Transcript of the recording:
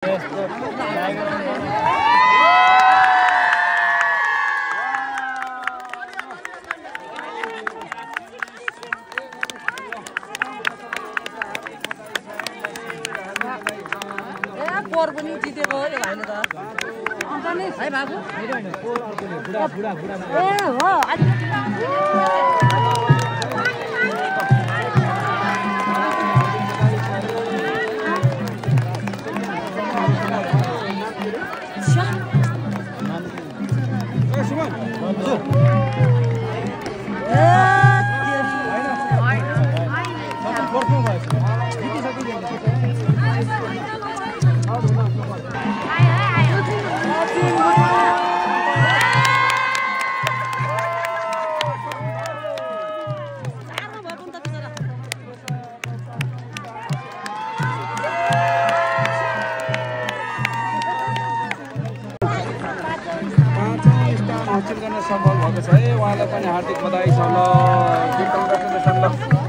पोर पनि जितेको हो यो भाइले त है बाबु ए हो हासिल गर्न सम्भव भएको छ है। उहाँलाई पनि हार्दिक बधाई छ। ल